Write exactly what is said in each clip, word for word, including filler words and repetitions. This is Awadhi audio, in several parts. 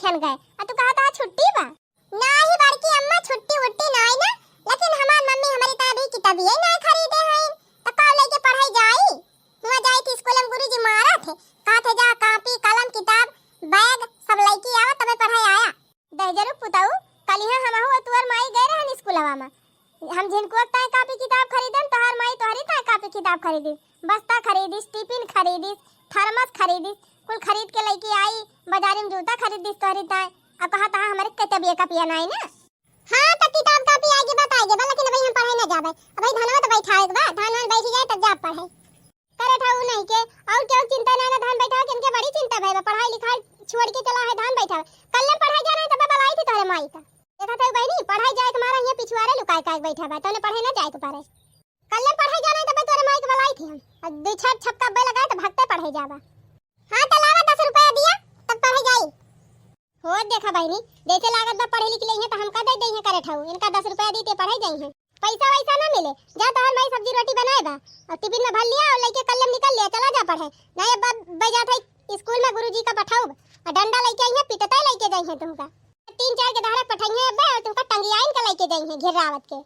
ठन गए। आ तू कहत हा छुट्टी बा? नाही बड़की अम्मा, छुट्टी उट्टी नाही ना, लेकिन हमार मम्मी हमरी तरह भी किताबिये नाही खरीदे हैं, त का लेके पढ़ाई जाई? हुआ जाई थी स्कूल में गुरुजी मारा थे, कहा थे जा कापी, कलम, किताब, बैग सब लेके आवा तबे पढ़ाई आया। दहिजरू पुताऊ, कलिहा हमहू और तुअर माई गए रहन स्कूलवा में। हम झिनकुआ ताई कापी किताब खरीदन, तोहार माई तोहरी ताई कापी किताब खरीदी, बस्ता खरीदिस, टिफिन खरीदिस, थर्मस खरीदिस, कुल खरीद के लेके आई, बाजारी में जूता खरीदिस तोहरी ताई। अब कहा तहा हमरे किताबिया कापिया नाही ना। हाँ, त किताब कापी आगे बात आगे बा, लेकिन अबही हम पढ़े ना जाबे। अबही धनवा त बैठावे के बा, धान वान बैठ जाए तब जाब पढ़े। करे ठऊ नहीं के, और केहू चिंता ना, ना धान बैठावे के, इनके बड़ी चिंता भई बा, पढ़ाई लिखाई छोड़ के चला है धान बैठावे। कल्ले पढ़ाई जाना है तब बलाई थी तोहरे माई का। देखा थे बहिनी, पढ़ाई जाए के मारा हियाँ पिछुआरे लुकाए काए बैठा बा, तोने पढ़े ना जाए के पारे। कल्ले पढ़े जाना है तब तोरे माई के बलाई थी हम। और दो छट छक्का बे लगाए तो भगते पढ़े जाबा। हाँ, त लावा दस रुपया दिया, तब पढ़े जाई। हो देखा बहिनी, जैसे लागत बा पढ़े लिख लेइहे त हमका दे देइहे करे ठऊ, इनका दस रुपया दी ते पढ़े जाइहे। पैसा वैसा ना मिले, जा तोहर माई सब्जी रोटी बनाए बा, और टिफिन में भर लिया और लेके कल्ले निकल लिया, चला जा पढ़े। नहीं अब बे जात है स्कूल में गुरुजी का पठाऊब, और डंडा लेके आइहे, पिटते लेके जाइहे तुमका। तीन चार के धारा पठाइहे अब बे, और तुमका टंगियाइन का लेके जाइहे घेरावत के।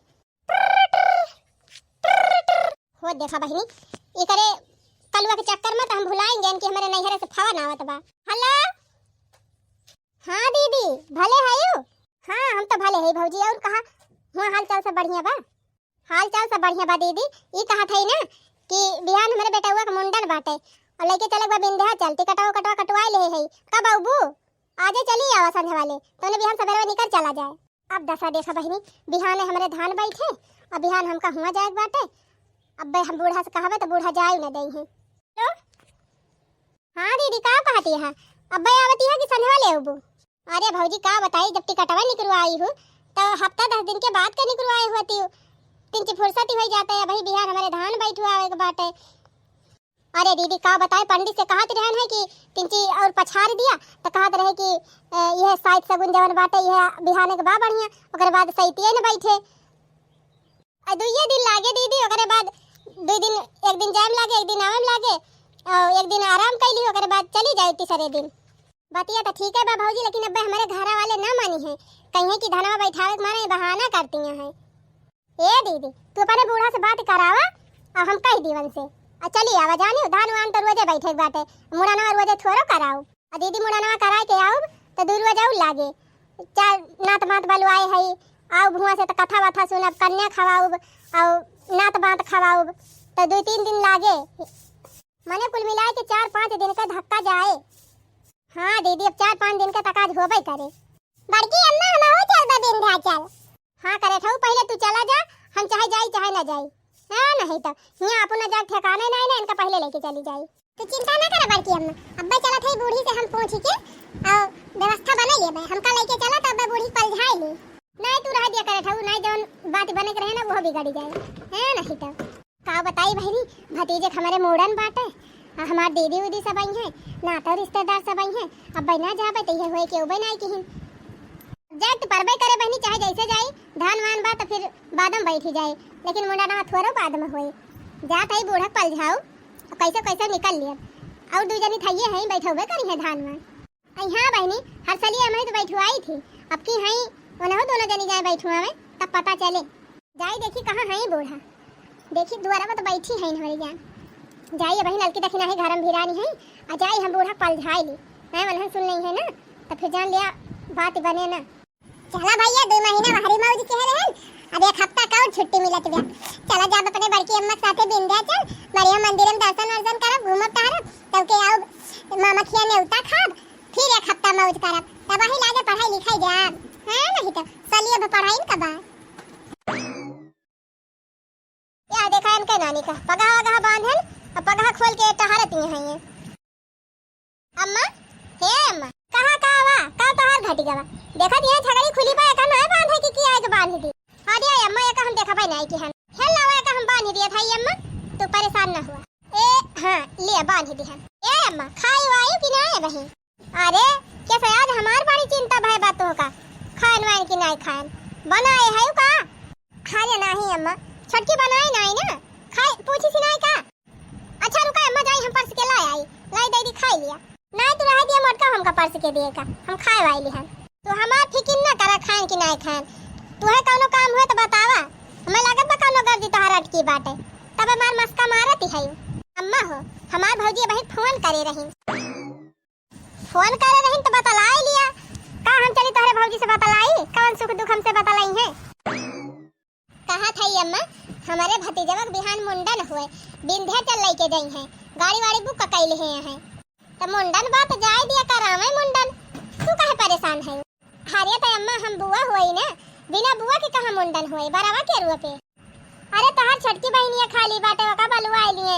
हो देखा बहिनी, एकरे कलुआ के चक्कर में तो हम भुलाएंगे इनके, हमारे नैहरे से फोन आवत बा। हेलो, हाँ दीदी, भले हयू? हाँ, हम तो भले है भौजी। और कहा, हुआ हाल चाल सब बढ़िया बा? हाल चाल सब बढ़िया बा दीदी। ई कहा था ना कि बिहान हमारे बेटउआ के मुंडन बाटे और लेके चले बा विंध्याचल, टिकटवा कटवा कटवाए ले है। कब आउबू? आजे चली आवा संझ वाले, तोने बिहान सबेरवा निकल चला जाए। अब दशा देखा बहिनी, बिहाने हमरे धान बैठे, अब बिहान हमका हुआ जाए के बाटे। अब बे हम बूढ़ा से कहबे तो बूढ़ा जाए न देइहे। तो हाँ दीदी, का कहती है? अब बे आवती है कि संझवा ले अबू? अरे भौजी, का बताई, जब टिकटवा निकलवाई हूँ तो हफ्ता दस दिन के बाद के निकलवाई हुआ ती। तिनची फुर्सत ही हो जाता है, अबही बिहान हमारे धान बैठवावे के बाटे। अरे दीदी, का बताए, पंडित से कहत रहन है कि तिनची और पछार दिया, तो कहत रहे कि, "ए, यह साइत सगुन जवन बाटे, यह बिहाने के बा बढ़िया, ओकरे बाद सैतिये न बैठे।" आ दुइये दिन लागे दीदी, ओकरे बाद दुइ दिन, एक दिन जाए में लागे, एक दिन आवे में लागे, और एक दिन आराम कैली, ओकरे बाद चली जाए तीसरे दिन। बतिया तो ठीक है बा भौजी, लेकिन अब हमारे घरा वाले ना मानी है, कहीं कि धनवा बैठावे के मारे बहाना करती हैं। ए दीदी, तू अपने बूढ़ा से बात करावा, और हम कह दीवन से, और चली आवा जानी, धान वान तो रोजे बैठे के बाटे, मुड़नवा रोजे थोड़ो कराऊ। और दीदी मुड़नवा कराए के आउब तो दू रोज और लागे, चार नात मात बलवाए है, आउब हुआ से तो कथा वथा सुनब, कन्या खवाउब और नात बात खवाउब, तो दू तीन दिन लागे। मने कुल मिलाए के चार पाँच दिन का धक्का जाए। हाँ दीदी, अब चार पाँच दिन का तकाज होबे करे। बड़की अम्मा, हम हो चल बा विंध्याचल। हाँ करे ठऊ, पहले तू चला जा, हम चाहे जाई चाहे ना जाई। हाँ नहीं तो यहाँ अपन ना जाए ठिकाने नहीं ना, इनका पहले लेके चली जाई। तू चिंता ना कर बड़की अम्मा, अब्बे चलत है बूढ़ी से हम पूछ के और व्यवस्था बना लेबे, हमका लेके चला तो अब्बे बूढ़ी पलझाए ली। नहीं तू रह दिया करे ठऊ, नहीं जौन बात बने के रहे ना वो बिगड़ी जाए, है नहीं तो। का बताई बहिनी, भतीजे के हमरे मूड़न बाटे, आ हमार दीदी उदी सब आई हैं, नाता रिश्तेदार सब आई हैं। अब ना जाबे तो ये होए के उबे ना किहिन। जाए तो परबे करे बहिनी, चाहे जैसे जाई, धान वान बा तो फिर बाद में बैठी जाए, लेकिन मुंडनवा थोड़ो बाद में होए। जात है बूढ़ा पलझाऊ, कैसे कैसे निकल लियब। और दू जनी थइये हैं, बैठौबे करी हैं धान वान। अई हाँ बहिनी, हर सलिए हमही तो बैठुआई थी, अब की हई ओनहु दोनों जनी जाए बैठुआ में, तब पता चले। जाई देखी कहाँ हई बूढ़ा, देखी दुआरा पर तो बैठी हई हमारी जान। जाई बहिन, अलकी दखिना है घर में भिरानी है, आ जाई हम बूढ़ा पलझाई ली, नहीं वनहन सुन नहीं है ना, तो फिर जान लिया बात बने ना। चला भैया, दो महीना बाहरी मौज के रहन, अब एक हफ्ता का और छुट्टी मिलत बा। चला जाब अपने बड़की अम्मा के साथे विंध्याचल, बढ़िया मंदिर में दर्शन वर्शन करब, घूमब टहरब, तब के आउब मामा खिया नेवता खाब, फिर एक हफ्ता मौज करब, तब वही लागे पढ़ाई लिखाई जाब। हाँ, नहीं तो सलिए अब पढ़ाई न कबा। या देखा इनके नानी का पगहा वगहा बांधन, अब पगहा खोल के टहरत ही हैं ये। अम्मा, हे अम्मा, कहाँ का वा? का तोहार घटी गवा? देखत यहाँ छगड़ी खुली बा, एका नाय बांधे की, की आए के बांध दी। अरे अम्मा, एका हम देखा पाई नाय की हम। हे लावा, एका हम बांध दिया था अम्मा, तू परेशान ना हुआ। ए, हाँ, ले बांध दी हम। ए अम्मा, खाई वाई कि नाय बही? अरे, कैसे आज हमार बड़ी चिंता भय बा तोहका? खान वान की नाय खान? बनाए है का? अरे नाही अम्मा, छोटकी बनाए नाय ना। खाए, पूछी सी नाय का? अच्छा रुका अम्मा, जाई हम परस के लाई आई, लाई दे दी खाई लिया। नाय तू रह दिया मोटका हमका परस के दिए का, हम खाए वाली हन। तू हमार फिकिर ना करा, खाएन कि नाय खाएन। तुहे कौनो काम हुए तो बतावा, हमें लागत बा कौनो गर्दी तोहार अटकी बाटे, तब हमार मस्का मारत ही है। अम्मा हो, हमार भौजी अबहीं फोन करे रही। फोन करे रही तो बतलाई लिया। का हम चली तोहरे भौजी से बतलाई? कौन सुख दुख हमसे बतलाई है? कहत हई अम्मा, हमरे भतीजवा के बिहान मुंडन हुए, विंध्याचल लइके जइहैं, गाड़ी वाड़ी बुक कइले हैं। त मुंडन बा त जाए दिया, करावे मुंडन, तू काहे परेशान है? अरे त अम्मा, हम बुआ हुई ना, बिना बुआ के कहाँ मुंडन हुए, बरवा के रुआ पे। अरे तोहार छोटकी बहिनिया खाली बाटे, ओका बलुआई लिए,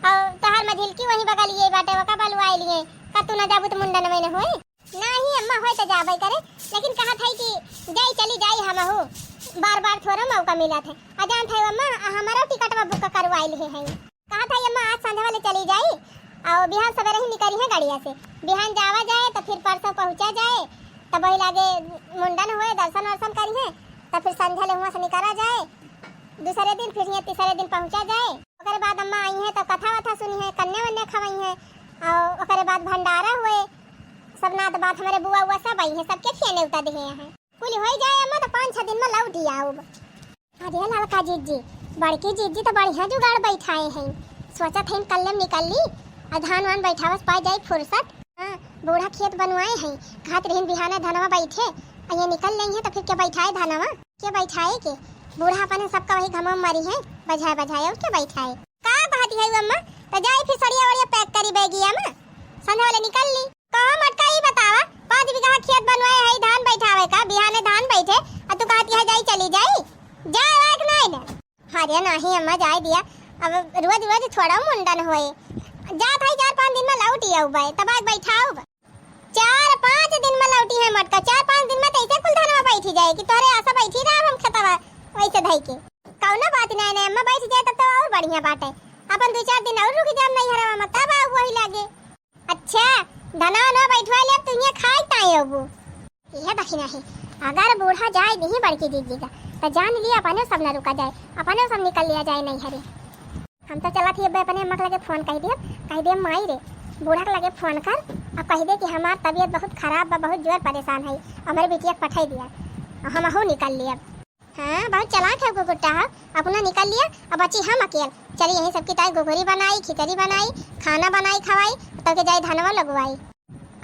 और तोहार मझिलकी वहीं बगल ये बाटे, ओका बलुआई लिए, का तू ना जाबू त मुंडन में न होई? नाही अम्मा, होए त जाबे करे, लेकिन कहत हई कि जाई, चली जाई हमहू, बार बार थोड़ा मौका मिलत है। आ जानत है अम्मा, हमरो टिकटवा बुक करवाई लिए है। कहत हई अम्मा, आज संझवा ले चली जाई, और बिहान सवेरे ही निकली है गड़िया से। बिहान जावा जाए तो फिर परसों पहुँचा जाए, तब वही लागे मुंडन हुए, दर्शन वर्शन करी है, तब फिर संझा ले हुआ से निकला जाए। दूसरे दिन फिर हियाँ तीसरे दिन पहुँचा जाए। ओकरे बाद अम्मा आई है तो कथा वथा सुनी है, कन्या वन्या खवाई है, और ओकरे बाद भंडारा हुए, सब नात बात हमरे बुआ उआ सब आई है, सबके खिया नेवता दिए हैं। कुल होई जाए अम्मा तो पाँच छह दिन में लौट ही आउब। अरे ललका जिज्जी, बड़की जिज्जी तो बढ़िया जुगाड़ बैठाए हैं, सोचत हैं कल में निकल ली, आ धान वान बैठावस पाए जाए फुर्सत। हाँ, बूढ़ा खेत बनवाए हैं, कहत रहीन बिहाने धनवा बैठे, आ ये निकल लेइहैं तो फिर के बैठाए धनवा? के बैठाए के? बूढ़ा अपने सबका वही घमवा में मरी है, बजाए बजाए और के बैठाए? का कहती है अम्मा? तो जाई फिर सड़िया वड़िया पैक करी बैगिया में, संझा वाले निकल ली। कहो मटका, ई बतावा, पाँच बीघा खेत बनवाए है, धान बैठावे का, बिहाने धान बैठे, आ तू कहती है जाई चली जाई, जाए लायक नहीं न। अरे नाही अम्मा, जाए दिया, अब रोज रोज थोड़ा मुंडन होए, जात है चार पाँच दिन में लौट ही आउबे, तब आज बैठाउब। चार पाँच दिन में लौटी है मटका, चार पाँच दिन में तो ऐसे कुल धनवा बैठी जाए कि तोहरे आशा बैठी रहा हम खेतवा वैसे धई के। कौनो बात नहीं, नहीं अम्मा, बैठ जाए तब तो और बढ़िया बात है, अपन दो चार दिन और रुक जाम नहीं हरवा में, तब आउब वही लागे। अच्छा, धनवा न बैठवा ले, अब तू इहाँ खाए ताए अबू। यह दखिना है, अगर बूढ़ा जाए नहीं बड़की दीदी का, तो जान लिया अपने सब न रुका जाए, अपने सब निकल लिया जाए नहीं हरे। हम तो चलत ही अब अपने अम्मा के लगे फोन कह दिए, कह दिए माई रे, बूढ़ा के लगे फोन कर, अब कह दे कि हमार तबीयत बहुत खराब बा, बहुत जोर परेशान है, हमारे बिटिया के पठाई दिया, हम हो निकल लिए अब। हाँ, बहुत चालाक है कुकुट्टा है, अपना निकल लिया। अब बची हम अकेल, चली यहीं सबकी ताई घुघुरी बनाई, खिचड़ी बनाई, खाना बनाई, खवाई, तो के जाई धनवा लगवाई।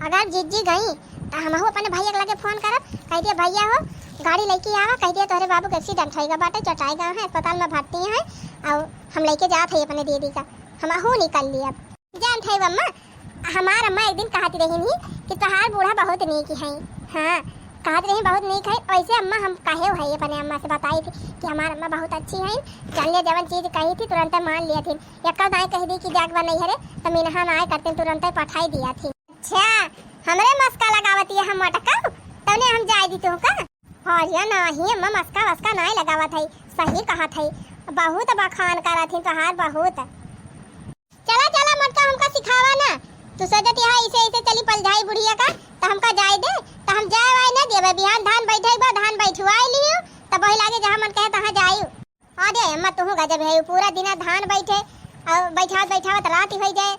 अगर जिज्जी गई, तो हमहू अपने भैया के लगे फोन करब, कह दिया भैया हो, गाड़ी लेके आवा, कह दिया तोहरे बाबू के एक्सीडेंट होइगा बाटे, चोटाई गए हैं, अस्पताल में भर्ती हैं, और हम लेके जात है अपने दीदी का, हमहू निकल लिया। जानत है अम्मा, हमार अम्मा एक दिन कहत रही नहीं कि तोहार बूढ़ा बहुत नीक है। हाँ, कहत रही बहुत नीक है। वैसे अम्मा हम कहे है अपने अम्मा से बताई थी कि हमार अम्मा बहुत अच्छी है, चलिए जवन चीज कही थी तुरंत मान लिया थी। एक दाई कह दी कि जाग बा नहीं हरे, तो मिनहा ना आए करते तुरंत पठाई दिया थी। अच्छा, हमरे मस्का लगावती है हम मटका, तौने हम जाए दी तुमका। अरे नाही अम्मा, मस्का वस्का नाही लगावत है, सही कहत है, बहुत बखान करत ही तोहार बहुत। चला चला मटका हमका सिखावा ना, तू सोचत है ऐसे ऐसे चली पलझाई बुढ़िया का, तो हमका जाए दे, तो हम जाए वाए ना देबे। बिहान धान बैठे बा, धान बैठवाए लियो, तब वही लागे जहाँ मन कहे तहाँ जायु। अरे अम्मा, तुहू गजब है, पूरा दिना धान बैठे और बैठावत बैठावत रात ही हो जाए।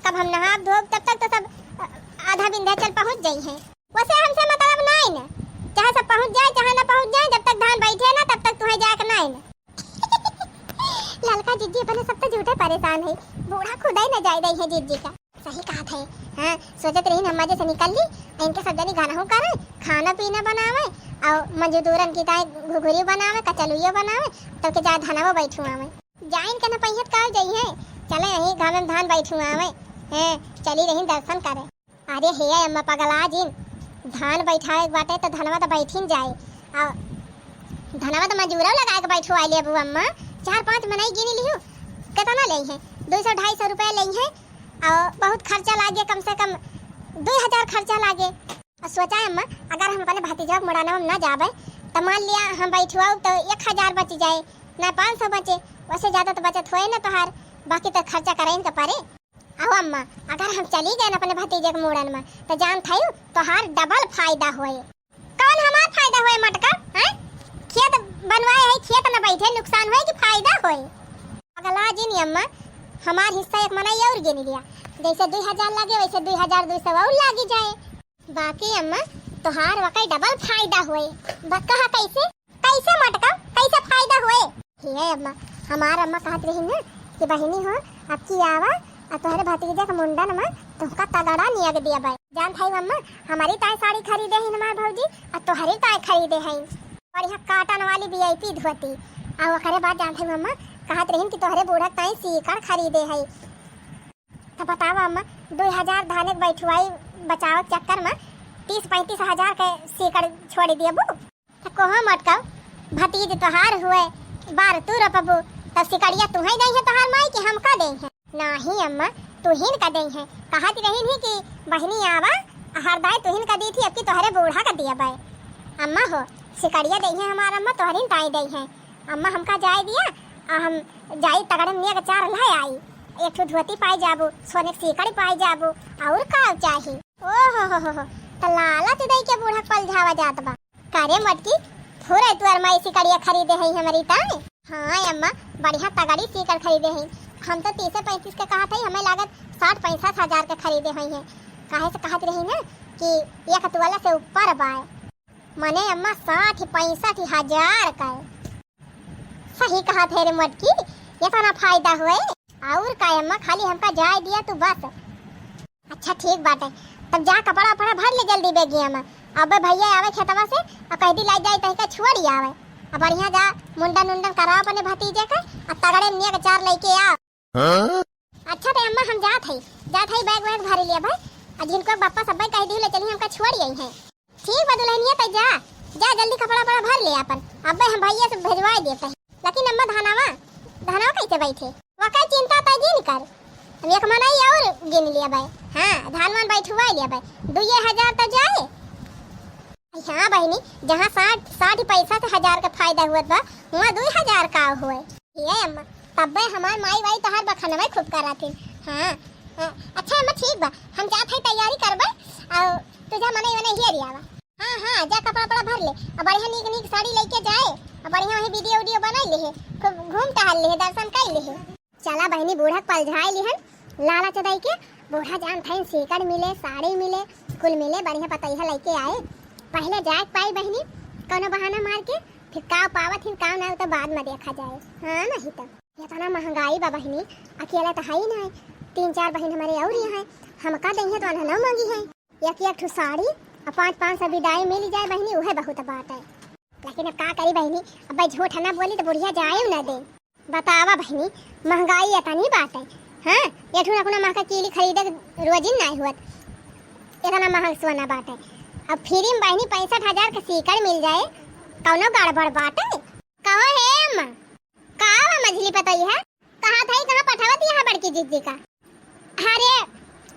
कब हम नहाब धोब, तब तक तो सब, अ, आधा विंध्याचल पहुँच जाई है। वैसे हमसे मतलब नहीं न, चाहे सब पहुँच जाए चाहे ना पहुँच जाए, जब तक धान बैठे ना तब तक तुहे जाए के नहीं न। ललका जिज्जी अपने सब तो झूठे परेशान है, बूढ़ा खुदा ही न जाए दे है जिज्जी का। सही कहत है। हाँ, सोचत रही अम्मा जैसे निकल ली, इनके सब जनी घनहू करे, खाना पीना बनावे, और मजदूरन की ताई घुघुरी बनावे, कचलुइयो बनावे, तब के जाए धनवा बैठुआवे। जाइन के न पहियत का जइहे, चले यही गाँव में धान बैठुआवे। हैं, चली रही दर्शन करे। अरे हे अम्मा पगला जिन, धान बैठावे के बाटे तो धनवा तो बैठिन जाए, और धनवा तो मजूरा लगाए के बैठवाए लेबू अम्मा। चार पाँच मनई गिन लिहू, कितना लेइहे? दो सौ ढाई सौ रुपया लेइहे, और बहुत खर्चा लागे, कम से कम दो हजार खर्चा लागे। और सोचा अम्मा, अगर हम अपने भतीजा के मुड़नवा में ना जाबे, तो मान लिया हम बैठवाऊ तो एक हजार बच जाए, ना पाँच सौ बचे, वैसे ज्यादा तो बचत होए ना तोहार, बाकी तो खर्चा करे के पड़े। अहो अम्मा, अगर हम चली गए अपने भतीजे के मुड़न में, तो जान थायू तोहार डबल फायदा होए। कौन हमार फायदा होए मटका, हैं? खेत बनवाए है, खेत न बैठे, नुकसान होए कि फायदा होए? पगला जिन अम्मा, हमार हिस्सा एक मनई और गिन लिया, जैसे दो हजार लागे वैसे दो हजार दो सौ और लागी जाए। बाकी अम्मा, तोहार वकई डबल फायदा होए। बा-, कहा कैसे? कैसे मटका? कैसे फायदा होए? हे अम्मा, हमार अम्मा कहत रही ना कि बहिनी हो, अब की आवा, आ तोहरे भतीजे के मुंडन में तुमका तगड़ा नियग दिया बा। जानत हई अम्मा, हमारी ताई साड़ी खरीदे हईन हमार भौजी, आ तोहरी ताई खरीदे हईन। और यहाँ cotton वाली VIP धोती। आ ओकरे बाद जानत हई अम्मा, कहत रहीन कि तोहरे बूढ़ा ताई सीकड़ खरीदे हई। त बतावा अम्मा, दुई हजार धाने के बैठुआई बचावे के चक्कर में तीस पैंतीस हजार के सीकड़ छोड़ दियबू। त कोहो मटकाऊ, भतीज तोहार हुए, बार तू रोपबू, तब सिकड़िया तुहई देइहे तोहार माई कि हमका देइहे? नाही अम्मा, तुहिन का देइहे। कहत रहीन ही कि बहिनी आवा, हर दाई तुहिन का दी थी, अब की तोहरे बूढ़ा का दिया बाय। अम्मा हो, सिकड़िया देइहे हमार अम्मा, तोहरिन ताई देइहे। अम्मा हमका जाए दिया, आ हम जाई तगड़न नियग चार लहे आई। एक ठो धोती पाई जाबू, सोने के सीकड़ पाई जाबू, और का चाही? ओ हो हो हो हो, त लालच दई के बूढ़ा पलझावा जात बा। का रे मोटकी, थोड़े तुअर माई सिकड़िया खरीदे हई हमरी ताई? हाँ अम्मा, बढ़िया तगड़ी सीकड़ खरीदे हई। हम तो तीसे पैंतीस के कहत हई, हमें लागत साठ पैंसठ हजार के खरीदे हई हैं। काहे से कहत रही ना कि एक तोला से ऊपर बाय। मने अम्मा, साठ पैंसठ हजार का। सही कहत है रे मोटकी, इतना फायदा हुए। और का अम्मा, खाली हमका जाए दिया तू बस। अच्छा ठीक बाटे, तब जा कपड़ा उपड़ा भर ले जल्दी बेगिया में। अबे भैया आवे खेतवा से, आ कह दी लाई जाए तहिका छुअड़ी आवे। आ बढ़िया जा मुंडन उंडन कराओ अपने भतीजे के, आ तगड़े नियग चार लेके आ। हाँ? अच्छा त अम्मा हम जात हई, जात हई बैग वैग भर लिया भाई। आ जिनको बप्पा सब कह दी ले चली हमका छुअड़ी आई है। ठीक बा दुल्हनिया, त जा, जा जल्दी कपड़ा उपड़ा भर ले आपन। अबे हम भैया से भेजवाए देत हई। लेकिन अम्मा धानवा, धानवा कैसे बैठे? वका चिंता त जिन कर। हम एक मनई और गिन लिया बाय। हाँ, धान वान बैठुआ लिया बाय। दुइये हजार त जाए। हाँ बहिनी, जहाँ साठ, साठ पैसा से हजार का फायदा हुआ बा, वहाँ दुई हजार का हुए। ये अम्मा, तब्बे हमार माई वाई तोहार बखनवे खूब करत हिन। हाँ, हाँ, अच्छा अम्मा ठीक बा, हम जात हई तैयारी करबे, और तू जा मनई वनई हेरी आवा। हाँ, हाँ, जा कपड़ा उपड़ा भर ले, अब बढ़िया नीक नीक साड़ी लेके जाए, अब बढ़िया वहीं video उडियो बनाई लिहे, खूब घूम टहल लिहे, दर्शन कर लिहे। चला बहिनी, बूढ़ा के पलझाए लिहन, लालच दई के। बूढ़ा जानत हईन सीकड़ मिले, साड़ी मिले, कुल मिले, बढ़िया पतैहा लेके आए। पहले जाए के पाई बहिनी, कौनो बहाना मार के, फिर का पावत हिन का ना, तो बाद में देखा जाए। हाँ, नहीं तो इतना महंगाई बा बहिनी, अकेला तो है ही ना, तीन चार बहिन हमारे और यहाँ है, हमका देंगे तो अनहनो मांगी है। एक एक ठो साड़ी और पाँच पाँच सौ बिदाई मिल जाए बहिनी, उहे बहुत बात है। लेकिन अब का करी बहिनी, अब भाई झूठ ना बोली तो बुढ़िया जाए ना दे। बतावा बहिनी, महंगाई इतनी बात है। हाँ, एक ठो ना कोनो महंगा कीली खरीदे के रोजिन नाई हुअत, इतना महंग सोना बात है। अब फ्री में बहिनी पैंसठ हजार के सीकड़ मिल जाए, कौनो गड़बड़ बात है? कहो हे अम्मा, का बा मझली पतई है? कहा था कहाँ पठावत यहाँ बड़की जिज्जी का? अरे,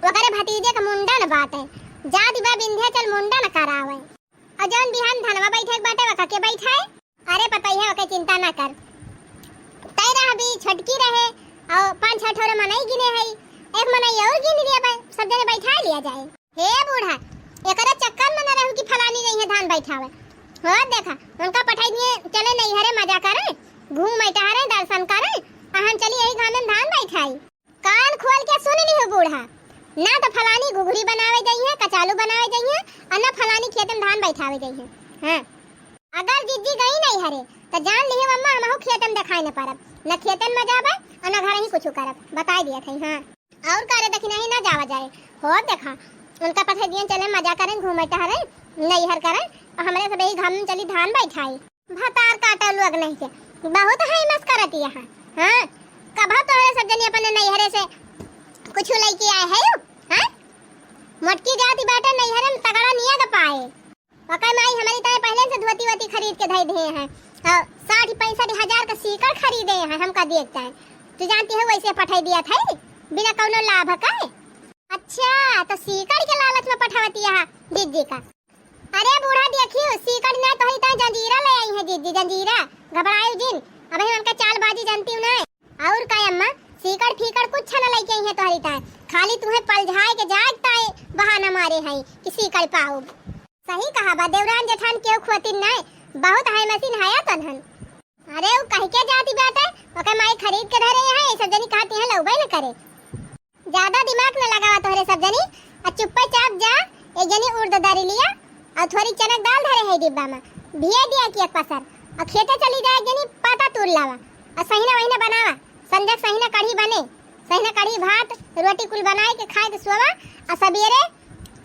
ओकरे भतीजे का मुंडन बाटे, जात बा विंध्याचल मुंडन करावे। और जौन बिहान धनवा बैठे के बाटे, वका के बैठाए? अरे पतैया, ओके चिंता ना कर, तय रहबी, छोटकी रहे, और पाँच छह ठोरे मनई गिने हई, एक मनई और गिन लिया बा, सब जने बैठा लिया जाए। हे बूढ़ा, एकरे चक्कर में न रहू कि फलानी जइहे धान बैठावे। हो देखा, उनका पठाई दिए, चले नैहरे मजा करे, घूम टहरे, दर्शन करे, आ हम चली यही घामे में धान बैठाई। कान खोल के सुन लिहु बूढ़ा, ना तो फलानी घुघरी बनावे जइहे, कचालू बनावे जइहे, और ना फलानी खेत में धान बैठावे जइहे। हाँ, अगर जिज्जी गई नैहरे, तो जान लिहु अम्मा, हमहू खेत में देखाई न पारब, न खेतन में जाबे और न घर ही कुछ करब, बताई दिया था। हाँ, और करे देखी नहीं ना जावा जाए। हो देखा, उनका पठे दिए चले मजा करें, घूमे टहरे, नैहर करें, और हमरे सब यही घाम में चली धान बैठाई। भतार काटा लोग नहीं के, बहुत है मस्करत यहाँ। हाँ, कभा तोहरे सब जनी अपने नैहरे से कुछ लेके आए है यू? हाँ, मोटकी जाति बाटे नैहरे में तगड़ा नियग पाए। ओकर माई हमरी ताई पहले से धोती वोती खरीद के धई दिए हैं, और साठ पैंसठ हजार का सीकड़ खरीदे हैं, हमका देख जाए। तू जानती है वैसे पठाई दिया था बिना कौनो लाभ का। अच्छा, तो सीकड़ के लालच में पठावती है जिज्जी का। अरे बूढ़ा, देखियो, सीकड़ ना तोहरी ताई जंजीरा ले आई है जिज्जी, जंजीरा। घबरायु जिन, अबे उनका चालबाजी जानती हूँ ना। और का अम्मा, सीकड़ फीकड़ कुछ न लेके आई है तोहरी ताई, खाली तुम्हें पलझाए के जाए ताई बहाना मारे है कि सीकड़ पाओ। सही कहा बा, देवरान जेठान केहू खोतिन नाय, बहुत है मशीन है तनहन। अरे, उ कह के जाती बाटे, ओकर माई खरीद के धरे है, ये सब जनी कहती है, लउबे न करे। ज्यादा दिमाग न लगावा तोहरे सब जनी, आ चुप्पे चाप जा, एक जनी उड़द दरी लिया अउर थोरी चनक दाल धरे है डिब्बा मा, भिये दिया कि एक पसर, अउर खेते चली जाए, एक जनी पाता तूर लावा, अउर सहिना वहिना बनावा, संझक सहिना कढ़ी बने, सहिना कढ़ी भात रोटी कुल बनाए के खाए के सोवा, अउर सबेरे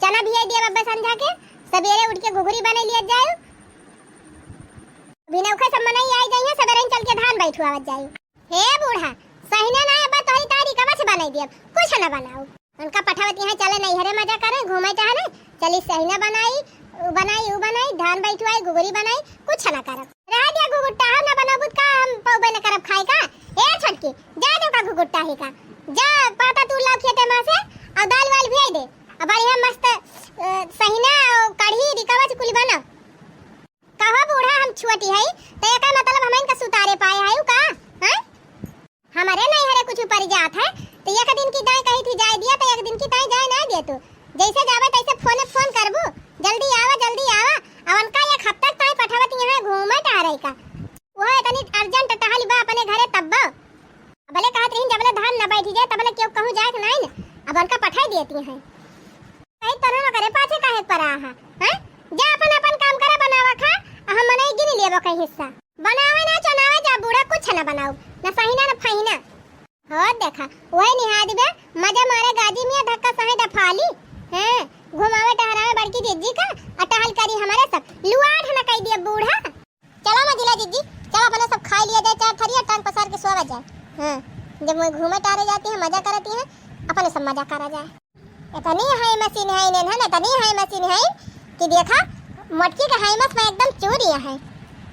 चना भिये दिया बब्बे संझा के, सबेरे उठ के घुघुरी बने लिया जाए। बिनौखे सब मनई आई जाइए, सबेरे चल के धान बैठुआवत जाए। हे बूढ़ा, सहिना ना अब्बा तोहरी तारी कबछ बनाई दियब, कुछ ना बनाऊ। उनका पठावत यहाँ चले नैहरे मजा करे, घूमे टहरे, चली सहिना बनाई, उ बनाई, उ बनाई, धान बैठुआई, घुघुरी बनाई, कुछ ना करब। रह दिया घुघुट्टा, हम ना बनाबू त का हम पौबे न करब खाए का? ए छोटकी, जा दो का घुघुट्टा ही का, जा पाता तूर लाओ खेते मा से, अउर दाल वाल भियाई दे, अउर बढ़िया मस्त, अ, सहिना, अउर कढ़ी, रिकवच कुल बनाओ। कहो बूढ़ा, हम छोटी हई, त एकर मतलब हमइन का सुतारे पाए हई का? हैं? हमरे नैहरे कुछ ऊपर जात है, त एक दिन की दाई कही थी जाए दिया, त एक दिन की दाई जाए ना दे तू। जैसे जावे तैसे फोने फोन करबू, "जल्दी आवा, जल्दी आवा।" अब उनका एक हफ्ता ताई पठावत यहाँ घूमे टहरे का। वो इतनी urgent टहल बा अपने घरे तब्बो। भले कहत रहीन, "जबले धान न बैठी जाए, तबले केहू कहूँ जाए के नाई न।" अब उनका पठाई देती हैं। कहीं तरह न करे, पाछे काहे परा है, हैं? जा अपन, अपन काम करे, बनावा खा, आ हम मनई गिन लेबो कहीं हिस्सा। बनावे ना चनावे जा बूढ़ा, कुछ न बनाऊ, न सहिना न फहिना। हो देखा, वही निहाद बे, मजा मारे गाजी मियाँ धक्का सहे डफाली, हैं? घुमावे टहरावे बड़की जिज्जी का, आ टहल करी हमारे सब, लुआठ न कही दिया बूढ़ा। चला मझिला जिज्जी, चला अपने सब खाई लिया जाए, चार थरिया टांग पसार के सोवा जाए। हाँ, जब मैं घूमे टहरे जाती है, मजा करती है, अपने सब मजा करा जाए। इतनी हाई मशीन है इन्हें, है ना, इतनी हाई मशीन है कि देखा, मोटकी का हाई मस में एकदम चूरी है।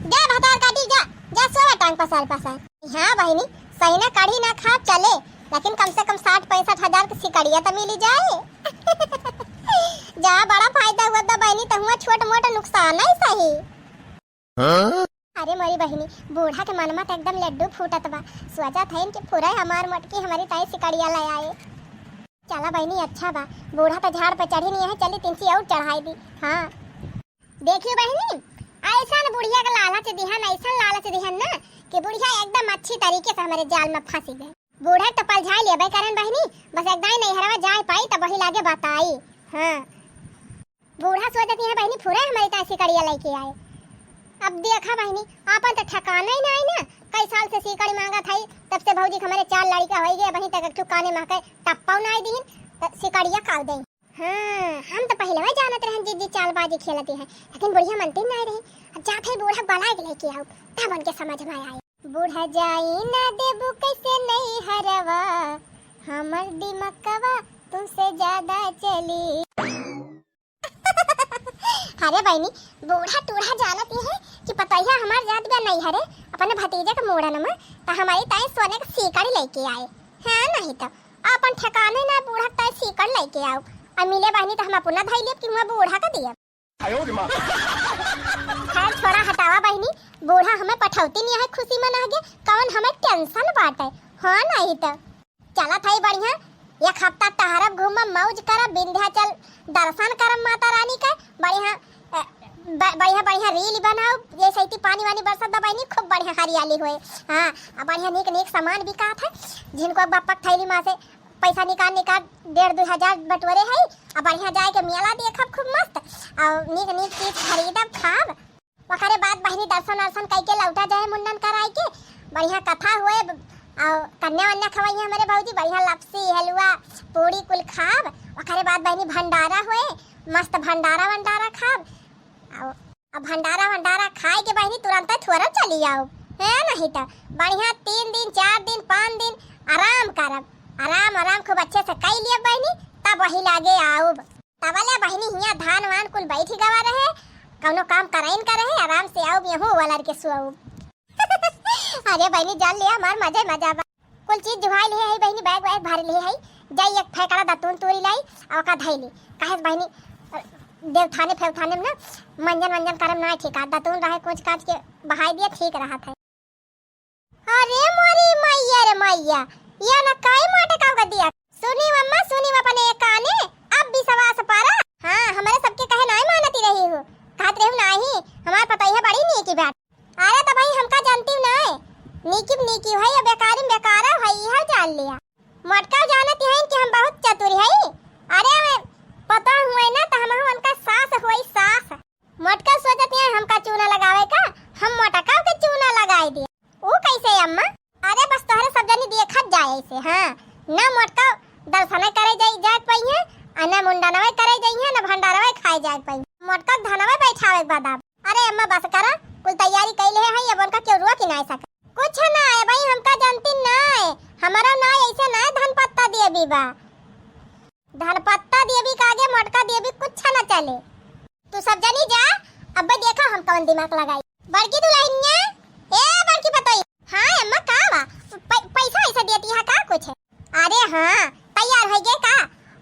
जा भतार काटी, जा, जा सोवा टांग पसार पसार। हाँ बहिनी, सहिना कढ़ी ना खा चले, लेकिन कम से कम साठ पैंसठ हजार के सिकड़िया तो मिली जाए। जा बड़ा फायदा हुआ था बहिनी, तो हुआ छोट मोट नुकसान है सही। हाँ? अरे मोरी बहिनी, बूढ़ा के मनमा त एकदम लड्डू फूटत बा। सोचत हइन कि फुरे हमार मोटकी हमरी ताई सिकड़िया ले आए। चला बहिनी, अच्छा बा, बूढ़ा त झाड़ पे चढ़ी नहीं है, चली तिनसी और चढ़ाई दी। हाँ। देखियो बहिनी, ऐसन बुढ़िया के लालच दिहन, ऐसन लालच दिहन ना कि बुढ़िया एकदम अच्छी तरीके से हमरे जाल में फंसी गई। बूढ़ा तो पलझाई लेबे करन बहिनी, बस एक दाई नैहरवा जाए पाई तब वही लागे बताई। हाँ। बूढ़ा सोचत यहाँ बहिनी फुरे हमरी ताई सिकड़िया लेके आए। अब देखा बहिनी, आपन तो ठिकाना ही ना आई ना, कई साल से सिकड़ी मांगत हई, तब से भौजी के हमरे चार लड़का होई गए, बहिनी तक चुकाने माँ के टप्पा ना आई दीन, त सिकड़िया काव दे। हाँ, हम तो पहले वही जानत रहन जिज्जी चालबाजी खेलती है, लेकिन बुढ़िया मनती ना रही। अब जात है बूढ़ा बला के लेके आओ, तब उनके समझ में आए। बूढ़ा जाई ना देबू कैसे नैहरवा, हमर दिमकवा तुमसे ज्यादा चली। अरे बहिनी, बूढ़ा टूढ़ा जानत ही है कि पतैया हमार जात बा नैहरे अपने भतीजे के मूड़न में, त हमारी ताई सोने के सीकड़ी लेके आए। हाँ, नहीं तो अपन ठिकाने ना, बूढ़ा ताई सीकड़ लेके आओ। अब मिले बहिनी त हम अपना धई लेब कि हुआ बूढ़ा का दियब। खैर छोड़ा, हटावा बहिनी, बूढ़ा हमें पठौती नहीं है खुशी मना के, कौन हमें tension बाटे। हाँ, नहीं तो चलत हई बढ़िया, एक हफ्ता टहरब, घूमब, मौज करब, विंध्याचल दर्शन करब माता रानी के। बढ़िया, अ, ब-, बढ़िया, बढ़िया reel बनाओ, ये सैती पानी वानी बरसत बा बहिनी, खूब बढ़िया हरियाली होए। हाँ, आ बढ़िया नीक नीक सामान बिकात है, जिनको बप्पक थैली मा से पैसा निकाल निकाल डेढ़ दो हजार बटोरे है, आ बढ़िया जाए के मेला देखब खूब मस्त, और नीक नीक चीज खरीदब, खाब। ओकरे बाद बहिनी दर्शन अर्शन कइके लौटा जाए मुंडन कराई के, बढ़िया कथा हुए, ब-, अउ कन्या वन्या खवाई हमरे भौजी, बढ़िया लपसी, हलवा, पूड़ी कुल खाब। ओकरे बाद बहिनी भंडारा हुए, मस्त भंडारा वंडारा खाब। अउ अब भंडारा वंडारा खाए के बहिनी तुरंत थोरब चली आओ, है नहीं तो बढ़िया तीन दिन, चार दिन, पाँच दिन आराम करब, आराम आराम खूब अच्छे से कई लियब बहिनी, तब वही लागे आउब। तबले बहिनी हियाँ धान वान कुल बैठी गवा रहे, कौनो काम करइन का रहे, आराम से आउब, यहूँ वलर के सुआउब। अरे बहिनी जान लिया हमार मजे मजा बा। कुल चीज जुहाई लिहे है बहिनी, bag वैग भर लिहे है, जाई एक फेंकड़ा दतून तूरी लाई, और ओका धई ली। काहे से बहिनी, अ, देवथाने फेवथाने में ना मंजन वंजन करम ना ठीक आ, दतून रहे कुछ काज के बहाई दिया ठीक रहत है। अरे मोरी मैया रे मैया, या ना काई मोटे काव कर दिया। सुनी मम्मा, सुनी अपने काने, अब विश्वास पारा। हाँ, हमरे सबके कहे नाई मानती रही हो, कहत रही नाही, हमार पतोहिया बड़ी नीकी बात। अरे तो भाई हमका जानती हो नाई, नीकी नीकी है या बेकारी बेकारा है, यह जान लिया। मोटका जानती है कि हम बहुत चतुर है। अरे हमें पता हुए ना तो हम जाए पाई। मोटका धनवा बैठावे के बाद अब। अरे अम्मा बस करा, कुल तैयारी कइले है, अब उनका केहू रोकी नाहीं सके। कुछ ना है भाई, हमका जानती ना है, हमारा ना ऐसे ना है धन पत्ता देवी बा। धन पत्ता देवी का आगे मोटका देवी कुछ ना चले। तू सब जनी जा, अब्बे देखा हम कवन दिमाग लगाई। बड़की दुल्हनिया, ए बड़की पतोई। हाँ अम्मा, का बा? पै-, पैसा ऐसा देती है का कुछ? अरे हाँ, तैयार होइ गए का?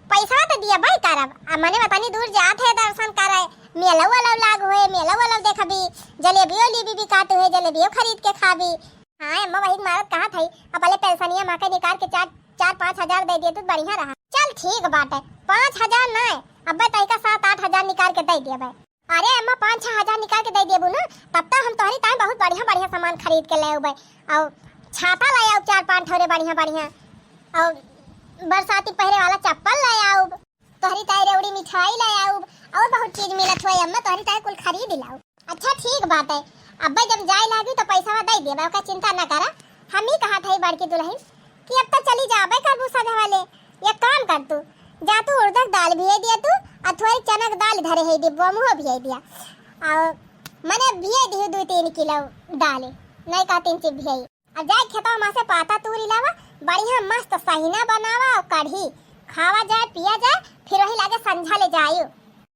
पैसा तो दिया भाई करब। आ मने बतानी दूर जात है दर्शन करे, मेला वाला लाग होए, मेला वाला देखबी, जलेबियो लेबी बिकात हुए, जलेबियो खरीद के खाबी। हाँ अम्मा, वही मारत कहा थई, अब पहले पेंशनिया माँ के निकाल के चार, चार पाँच हजार दे दिए तो बढ़िया रहा। चल ठीक बाटे, पाँच हजार ना, अब्बे तई का सात आठ हजार निकाल के दे दिए भाई। अरे अम्मा, पाँच छह हजार निकाल के दे देबू ना, तब तो हम तोहरी ताई बहुत बढ़िया बढ़िया सामान खरीद के ले अउबे। और छाता ले आउब चार पाँच ठोरे बढ़िया बढ़िया, और बरसाती पहरे वाला चप्पल ले आउब, तोहरी ताई रेवड़ी मिठाई ले आउब, और बहुत चीज मिलत होए अम्मा, तोहरी ताई कुल खरीद लाउब। अच्छा ठीक बात है, अब्बे जब जाए लागी तो पैसा दे देबे, ओकर चिंता ना करा। हम ही कहा थई बड़की दुल्हन कि अब तो चली जाबे करबू सधे वाले। एक काम कर तू, जा तू उड़द के दाल भिए दिया तू, और थोड़ी चना के दाल धरे है डिब्बा में, वो भिए दिया। और मने भिए दिहु दो तीन किलो दाल, नहीं कहा तीन चीज भिए। और जाए खेतवा में से पाता तूरी लावा, बढ़िया मस्त सहिना बनावा और कढ़ी खावा जाए, पिया जाए, फिर वही लागे संझा ले जायु।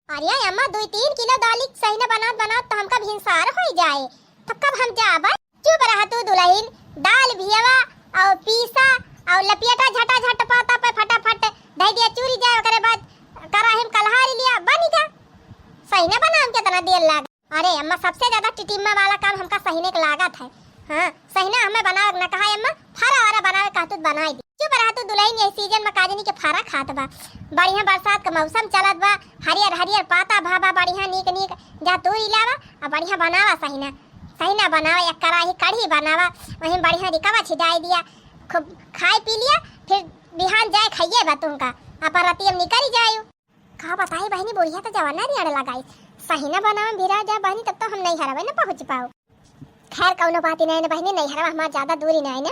अरे अम्मा, दुई तीन किलो दाली सहिना बनात बनात तो हमका भिनसार होइ जाए, तब कब हम जाबे? चुप रहा तू दुल्हन, दाल भियावा और पीसा और लपियटा झटा झट पाता पे फटाफट धई दिया चूरी जाए, ओकरे बाद कराही में कलहारी लिया, बनी का? सहिना बनावे में कितना देर लागे? अरे अम्मा, सबसे ज्यादा टिटिम्मा वाला काम हमका सहिने के लागत है। हाँ, सहिना हमें बनावे के ना कहा अम्मा, फरा वरा बनावे कहतू तो बनाई दी। चुप रहा तू दुल्हन, यही सीजन में काजनी के फरा खात बा। बढ़िया बरसात का मौसम चलत बा, हरियर हरियर पाता भा बा, बढ़िया नीक नीक जा तूरी लावा, आ बढ़िया बनावा सहिना। सहिना बनावा, एक कराही कढ़ी बनावा, वहीं बढ़िया रिकवा छिटाई दिया, खूब खाए पी लिया, फिर बिहान जाए खाइए बा तुमका, अपन रतियम निकरी जायु। का बताई बहिनी, बुढ़िया तो जवाना रियाड़ लगाई। सहिना बनावे भिरा जा बहिनी, तब तो हम नैहरवे न पहुँच पाओ। खैर कौनो बात ही नहीं न बहिनी, नैहरवा हमार ज्यादा दूरी नहीं न।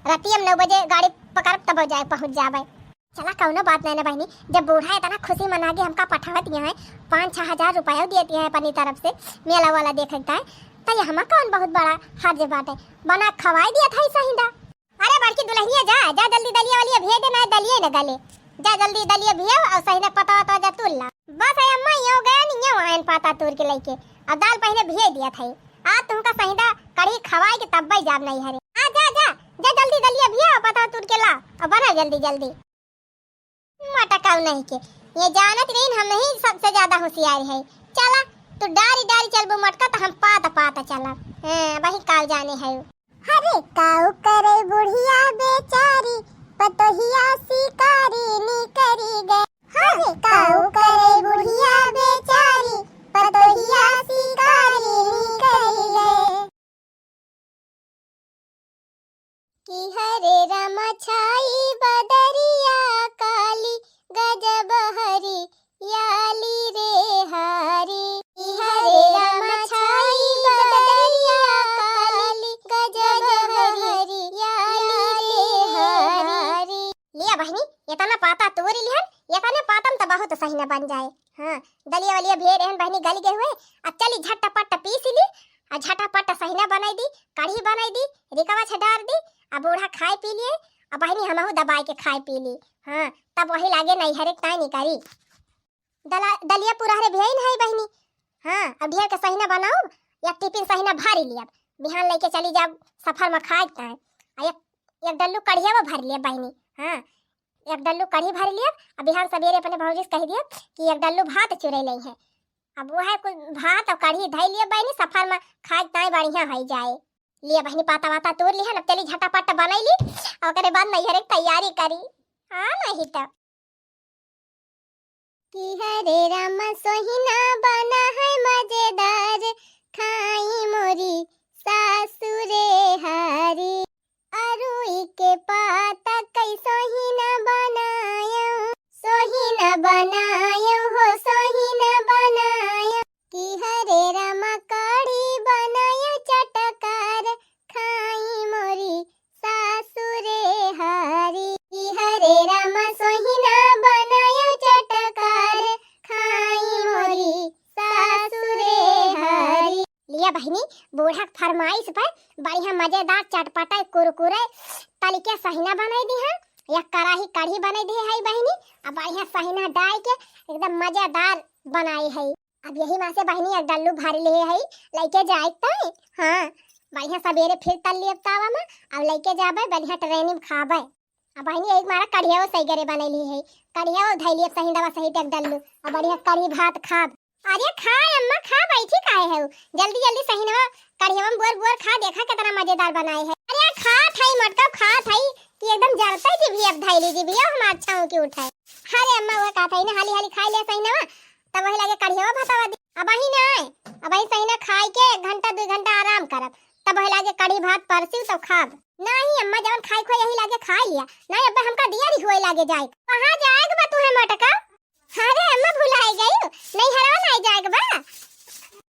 रतियम नौ बजे गाड़ी पकड़ब तब जाए पहुँच जाबे। चला कौनो बात नहीं न बहिनी, जब बूढ़ा इतना खुशी मना के हमका पठावत है, पाँच छह हजार रुपया दियत है अपनी तरफ से, मेला वाला देखता है, तो ये हमार कौन बहुत बड़ा हर्ज बाटे, बना खवाई दिया था सहिंदा। अरे बड़की दुल्हनिया जा, जा जल्दी दलिया वलिया भिए दे, ना दलिया न गले। जा जल्दी दलिया भियो और सहिना पतवा तो जा तूर ला। बस है अम्मा, यो गया नहीं, यो आयन पाता तूर के लेके। अब दाल पहिने भिए दिया था। आज तुमका सहिंदा कढ़ी खवाए के तब्बे जाब नैहरे। आ जा, जा, जा जल्दी दलिया भियो, पतवा तूर के ला और बना जल्दी जल्दी। मटकाऊ नहीं के, ये जानत रहीन हम नहीं सबसे ज्यादा होशियार है। चला, तू डारी डारी चलबू मटका तो हम पात पात चलब। हाँ, वही काऊ जाने है। हरे काऊ करे बुढ़िया बेचारी, पतोहिया शिकारी निकरी गए। हरे काऊ करे बुढ़िया बेचारी, पतोहिया शिकारी निकरी गए। कि हरे राम छाई बदरिया काली, गजब हरियाली रे हरी। कि हरे राम छाई बदरिया काली, गजब हरियाली रे हरी। लिया बहिनी, इतना पाता तोरी लिहन, इतने पातन त बहुत सहिना बन जाए। हाँ, दलिया वलिया भिए रहन बहिनी, गल गए हुए। अब चली झटपट पीस ली, आ झटपट सहिना बनाई दी, कढ़ी बनाई दी, रिकवा छडार दी, आ बूढ़ा खाए पी लिए, आ बहिनी हमहू दबाई के खाए पी ली। हाँ, तब वही लागे नैहरे ताई निकारी। दला-, दलिया पुरहरे भियाई नहीं बहिनी। हाँ, अब ढेर के सहिना बनाऊ, या टिफिन सहिना भरी लिया, बिहान लेके चली जाब सफर में खाए ताई। आ एक, एक डल्लू कढ़िया वो भर लिया बहिनी। हाँ, एक डल्लू कढ़ी भर लिया, अब बिहान सबेरे अपने भौजी से कह दिया कि एक डल्लू भात चुरे ले है। अब वो है कुछ भात और कढ़ी धई लिया बहिनी, सफर में खाए ताई बढ़िया है जाए। लिया बहिनी पाता वाता तोर लिहन, अब चली झटापट बनाई ली, और ओकरे बाद नैहरे के तैयारी करी। हाँ, नहीं तो। कि हरे राम सोहिना बना है मजेदार, खाई मोरी सासुरे हरी। अरुई के पाता कई सोहिना बनायो, सोहिना बनायो हो, सोहिना बनायो। कि हरे राम कढ़ी बनायो चटकार, खाई मोरी सासुरे हरी। कि हरे राम सोहिना बनायो चटकार, खाई बहिनी, बूढ़ा के फरमाइश पर बढ़िया मजेदार चटपटा कुरकुरे तलिके सहिना बनाई दिहे, या कराही कढ़ी बनाई दिहे है बहिनी। अब बढ़िया सहिना डाल के एकदम मजेदार बनाई है। अब यही मा से बहिनी एक डल्लू भर लिए है, लइके जाए तय। हाँ, बढ़िया सबेरे फिर तल लिए तावा मा। अब लइके जाबे बढ़िया ट्रेन में खाबे। अब बहिनी एक मारा कढ़िया वो सही करे बनैली है, कढ़िया वो धैली अब सही दवा सही एक डल्लू। अब बढ़िया कढ़ी भात खाब। अरे खा अम्मा खा, बैठी काहे है? जल्दी जल्दी सही नवा कढ़िया में बोर बोर खा, देखा कितना मजेदार बनाए है। अरे खा थाई मटका खा थाई कि एकदम जलता जी भी अब धैली जी भी हमार छाँव की उठाए। अरे अम्मा वो कहा थाई ना हाली हाली खाई ले सही नवा, तब वही लागे कढ़िया भतावा दी। अब वही ना आए, अब वही सही ना खाई के एक घंटा दो घंटा आराम करब, तब वही लागे कढ़ी भात परसी तब खाब। नहीं अम्मा, जवन खाए खोए यही लागे खा लिया। नहीं अब्बे हमका दिया रही हुए लागे जाए। कहाँ जाए के बा तुहे मटका? अरे अम्मा भुलाई गई, नैहरवा नहीं जाए के बा।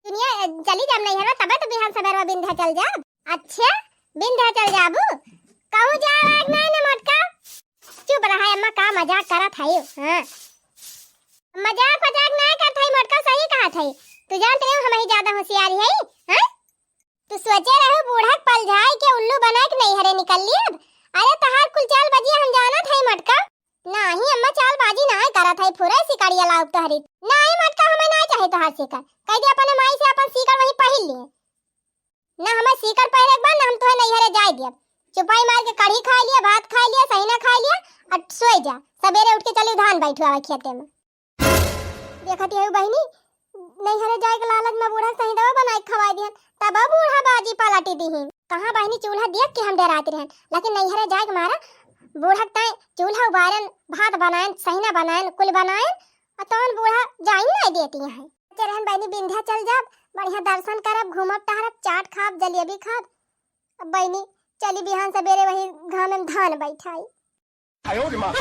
दुनिया चली जाब नैहरवा, तबे तो बिहान सबेरवा विंध्याचल जाब। अच्छा, विंध्याचल जाबू? कहूँ जाए आए के नहीं ना मटका। चुप रहा अम्मा, का मजाक करत है। हाँ मजाक मजाक नहीं करत है मटका, सही कहत है। तू जानत रहे हम ही ज्यादा होशियारी है। हाँ तू सोचे रहे बूढ़ा के पलझाई के उल्लू बना के नैहरे निकल लियब। अरे तहार कुल चाल बजिया हम जानत है मटका। नाही अम्मा चाल बाजी नाही करत है, फुरे सिकड़िया लाउब तोहरी। नाही मटका हमें नाही चाहे तोहार सिकड़, कह दे अपने माई से अपन सिकड़ वहीं पहिर लिए। ना हमें सिकड़ पहिरे के बाद ना हम तोहे नैहरे जाए दियब। चुपाई मार के कढ़ी खाए लिया, भात खाए लिया, सहिना खाए लिया और सोए जा। सबेरे उठ के चली धान बैठवावे खेते में। देखत यही बहिनी, नैहरे जाए के लालच में बूढ़ा सही दवा बनाए के खवाई दिहन, तब बूढ़ा बाजी पलटी दिहिन। कहाँ बहिनी चूल्हा देख के हम डरात रहन, लेकिन नैहरे जाए के मारा बूढ़ा के ताई चूल्हा उबारन, भात बनायन, सहिना बनायन, कुल बनायन, और तौन बूढ़ा जाइन नहीं देती हैं। सोचे रहन बहिनी विंध्याचल जाब, बढ़िया दर्शन करब, घूमब टहरब, चाट खाब, जलेबी खाब। अब बहिनी चली बिहान सबेरे वही घाम में धान बैठाई। आयो रे माँ।